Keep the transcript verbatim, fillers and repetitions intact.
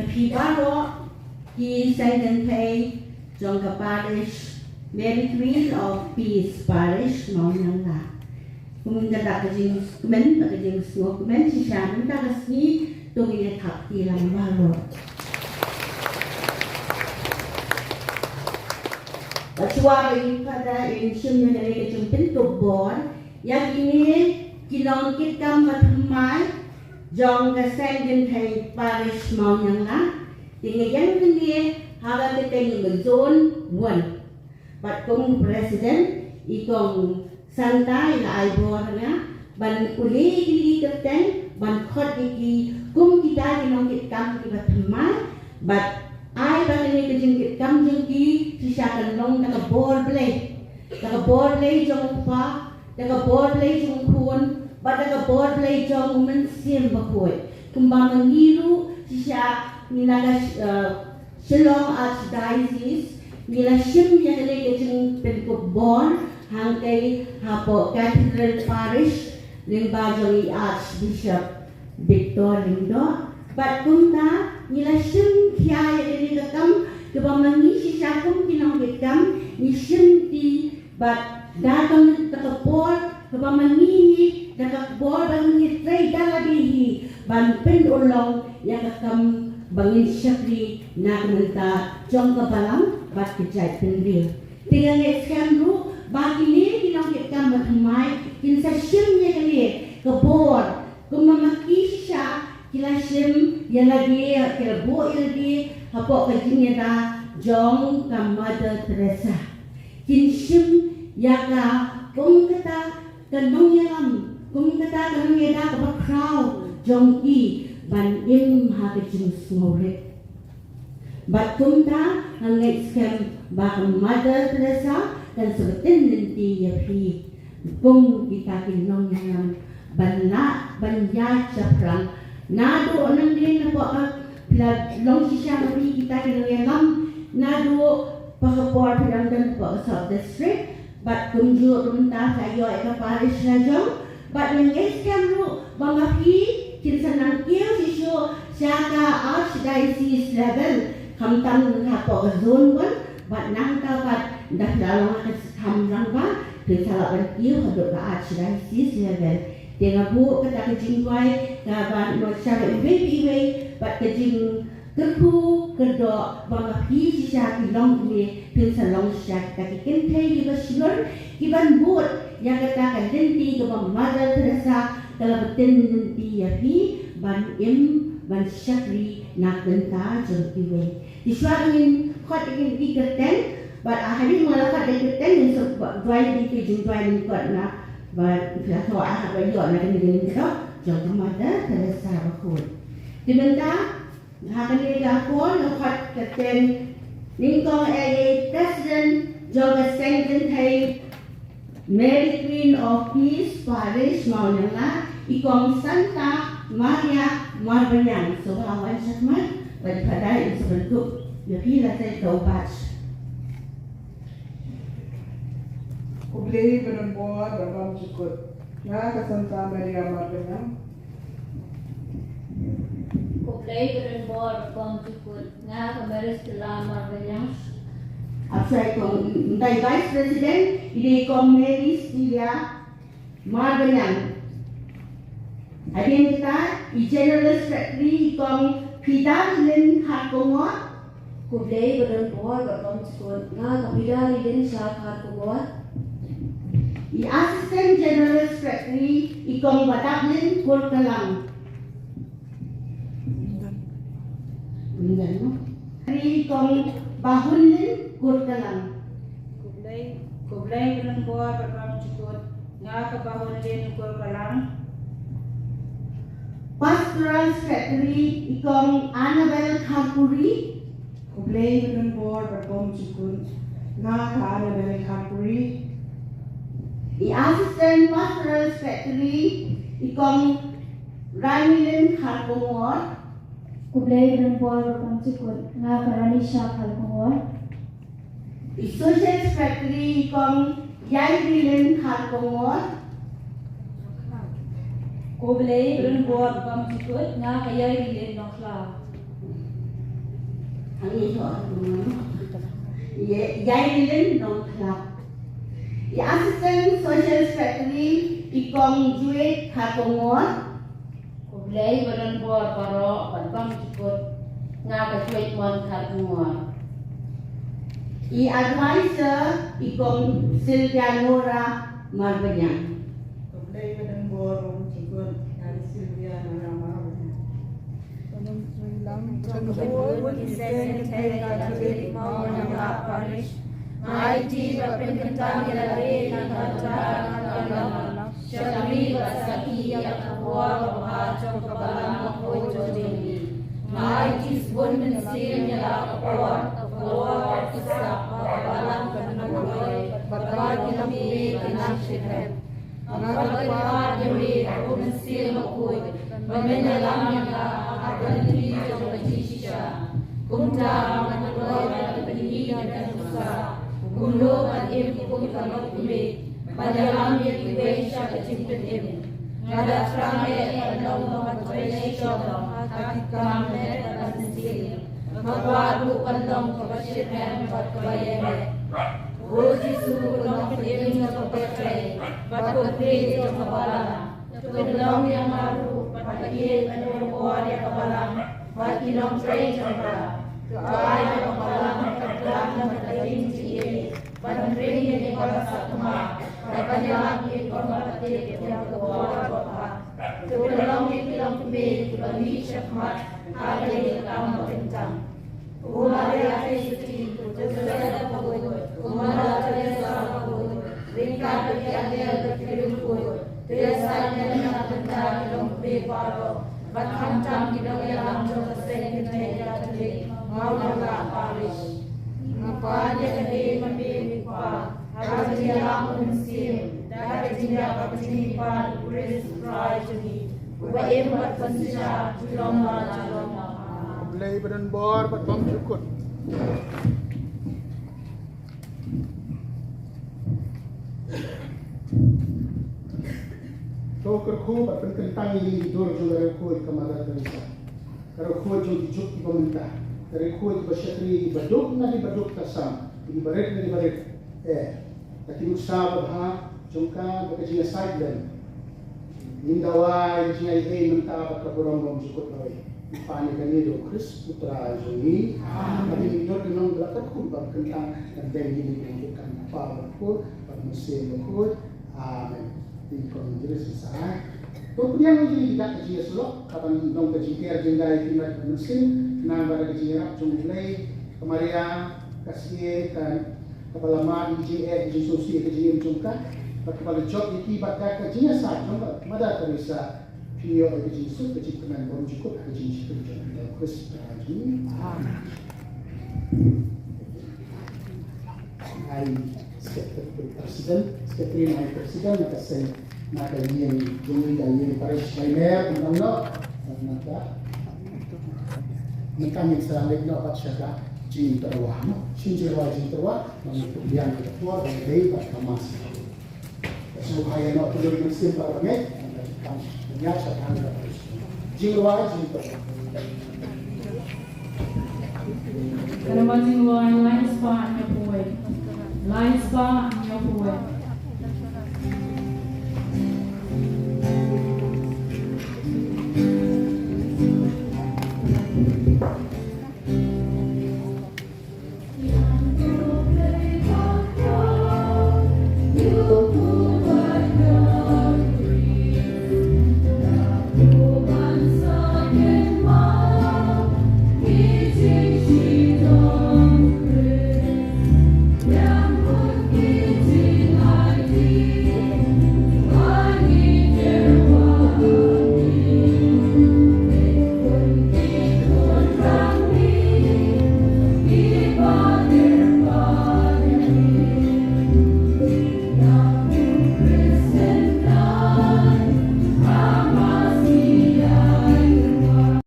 Phi baroh ki seng kynthei jong ka parish, Mary Queen of Peace Parish Mawniangla. Kum kata ka jingkmen, ka jingsngewkmen shisha mynta ka sngi, to ngin ïa thap kti lang baroh. Bad shuwa ba i Father in shim ïa kane ka jingpynkup bor ïa kine ki nongkitkam bathymmai jong ka seng kynthei parish Mawniangla. Te nga ïeng hangne ha ka kyrteng ka zone one. Bad kum president i kong Santa i la ai bor ha nga ban pule ïa kine ki kyrteng, ban khot ïa ki kum kita ki nongkitkam kiba thymmai, bad ai ba kane ka jingkitkam jong ki shisha kan long da ka bor Blei, da ka bor Blei jong u Kpa, da ka bor Blei jong u Khun, bad da ka bor Blei jong u Mynsiem Bakhuid. Kumba ma ngi ruh shisha ngi na ka, eh, Shillong Archdiocese, ngi la shim ïa kane ka jingpynkup bor hangtei hapoh Cathedral Parish, lyngba jong i Archbishop Victor Lyngdoh. Bad kumta ngi la shim khia ïa kane ka kam, kaba ma ngi shisha kum ki nongkitkam ngi shim kti, bad da ka, da ka bor kaba ma ngi hi, da ka bor ba ngi trei da lade hi ban pynurlong ïa ka kam ba ngin shakri na ka bynta jong ka balang bad ka jaitbynriew. Te nga ngeit skhem ruh ba kine ki nongkitkam bathymmai kin sa shim ïa kane ka bor kumba ma ki shisha ki la shim ïa lade, ki la buh ïa lade hapoh ka jingïada jong ka Mother Teresa. Kin shim ïa ka kum kata ka nongïalam, kum kata ka nongïada kaba khraw jong ki ban im ha ka jingsngewrit. Bad kumta nga ngeit skhem ba ka Mother Teresa kan sa btin lynti ïa phi kum kita ki nongïalam ban lah ban ïaid shaphrang. Naduh nangdien hapoh ka phi la long shisha ma phi kita ki nongïalam, naduh ba ka por phi dang don hapoh ka sub district, bad kumjuh ruh mynta phi la ïoh ïa ka parish la jong, bad nga ngeit skhem ruh ba ma phi kin sa nang kiew shisha sha ka Archdiocese level, khamtam hapoh ka zone one, bad nangta pat da phi la long ha ka Khamrang ba phin sa lah ban kiew haduh ka Archdiocese level. Te nga buh kata ka jingduwai kaba nongsha ba iwei pa iwei bad ka jingkyrkhu kyrdoh ba ma phi shisha ki longkmie phin sa long shisha kita ki kynthei kiba shlur kiban bud ïa kata ka lynti kaba Mother Teresa ka la btin lynti ïa phi ban im ban shakri na ka bynta jong kiwei. Te shuwa ngin khot ïa kine ki kyrteng, bad ha kane ma la khot ïa ki kyrteng ngin sa duwai ïa ki jingduwai lyngkot na, bad phi la thoh ha ba ïoh na kane ka lyngkot jong ka Mother Teresa bakhuid. Te mynta ha kane ka por nga khot kyrteng nyngkong ïa i President jong ka seng kynthei Mary Queen of Peace Parish Mawniangla, i Kong Santa Maria Marbaniang. Sngewbha wan shakhmat bad i Phadar in sa pynkup ïa phi lashai ka u batch. Khublei ba don bor bad bymjukut. Nga ka Santa Maria Marbaniang. Khublei ba don bor bad bymjukut. Nga ka Mary Stella Marbaniang. Ap shai kong, mynta i Vice President i dei i Kong Mary Stella Marbaniang. Hadien kata i General Secretary i Kong Phidarilin Kharkongor. Khublei ba don bor bad bymjukut. Nga ka Phidarilin Shah Kharkongor. I Assistant General Secretary i Kong Badaplin Kurkalang. Ri Kong Bahunlin Kurkalang. Khublei, khublei ba don bor bad bymjukut. Nga ka Bahunlin Kurkalang. Pastoral Secretary i Kong Annabel Kharpuri. Khublei ba don bor bad bymjukut. Nga ka Annabel Kharpuri. I Assistant Pastoral Secretary i Kong Ranilin Kharkongor. Khublei ba don bor bad bymjukut. Nga ka Ranisha Kharkongor. I Social Secretary i Kong Yaidrilin Kharkongor. Khublei ba don bor bad bymjukut. Nga ka Yaidrilin Nokhla. Ïa, Yailin Nongkhlap. Ïa, Assistant Social Secretary, i Kong Juet Kharkongor. Khublei ba don bor baroh bad bam jukut, nga ka Juet Mon Kharkongor. I Advisor, i Kong Sylvia Ngora Marbaniang. Khublei ba don bor bam jukut, nga ka Sylvia Ngora Marbaniang. Jong ka bun ki seng kynthei Katholik Mawlyngkha Parish, nga aiti bad pynkyntang ïa la ka bynta ka long shakri bad sakhi ïa ka bor ka bha jong ka Balang bakhuid jong ngi. Nga aiti sbun mynsiem ïa la ka por, ka por ka sap ba ka Balang kan marwei bad ba ki longkmie kin nang shitrhem. Nga kyrpad ïa me, ko Mynsiem Bakhuid, ba men ïalam ïa nga ha ka lynti jong ka jingshisha. Kumta ngan duwai ba kin ïoh ïa ka jingpynsah, kumno ban im kum ka longkmie, ban ïalam ïa kiwei sha ka jingpynim. Nga da thrang eh ban long kaba trei shong ha ki kam met bad mynsiem. Nga kwah ruh ban long kaba shitrhem bad kaba ïaineh. Ko Jisu, ko Nongpynim jong ka pyrthei bad ko Khlieh jong ka Balang, to pynlong ïa nga ruh ban ïeit bad ïoh bor ïa ka Balang bad ki nongtrei jong ka. To ai ba ka Balang kan kdang na ka ïing jingïeit ban ring ïa ki ba la sah khmat bad ban ïalap ïa ki ba la tip ïa ka bor ka bha. To pynlong ïa ki longkmie kiba mih shakhmat ha kane ka kam ba kyntang. Ko Maria Theisotti, ko Joseph bakhuid, ko Mother Teresa bakhuid, ryngkat bad ki angel bad ki riewkhuid, to ïasaid lem na ka bynta ki longkmie baroh, bad khamtam ki nongïalam jong ka seng kynthei Katholik Mawlyngkha Parish. Nga pan ïa kane ma me, ko Pa, ha ka jingïalam u Mynsiem, da ka jingïap bad ka jingïaid u Khrist u Trai jong ngi, uba im bad pynshisha junom la junom. Khublei ba don bor bad bam jukut. To kyrkhu bad pynkyntang ïa ngi ki dur jong ka riewkhuid ka Mother Teresa, ka riewkhuid jong ki juk kiba mynta, ka riewkhuid kiba shakri, kiba duk na kiba duk ka sam, kiba rit na kiba rit. Eh, da ki nuksa babha jong ka bad ka jingïasaid lem, ngin dawa ïa ka jingaiei mynta bad ka burom bam jukut lawei. Ngi pan ïa kane da u Khrist u Trai jong ngi. Amen. Ba ngin ïoh ïa ka nongkyrshan ba kyntang, kan dei ïa ngi ki nongkyrshan, Kpa bad Khun bad Mynsiem Bakhuid. Amen. Te ngin ïa kynduh sa. To pdiang ïa ngi da ka jingïasyllok, kaba long ka jingker jingdai ïa ki mat mynsiem, khnang ba da ka jingïarap jong U Blei, ka Maria ka sngi ka, kaba la mad ïa ka jingeh, ka jingsngewsih, ka jingim jong ka, bad kaba la jop ïa ki bad ka, ka jingïasaid jong ka Mother Teresa, phin ïoh ïa ka jingsuk, ka jingkmen bymjukut ha ka jingshakri jong U Khrist. Amen. Ai Secretary President, Secretary na President na ka seng, na ka ïing jong ngi, ka ïing parish, ka ïing kumno, na ka, na ka ngin sa leit noh bad sha ka jingtyrwa, no? Shin jingtyrwa, jingtyrwa, na ngi pynbiang ka por, ka dei bad ka mas. Ka shu hai noh pynlong mynsiem bad ka ngeit, na ka kam, na ka sha ka jingtyrwa, jingtyrwa. Ka namba jingwan, lai spah hynñiewphew wei. Lai spah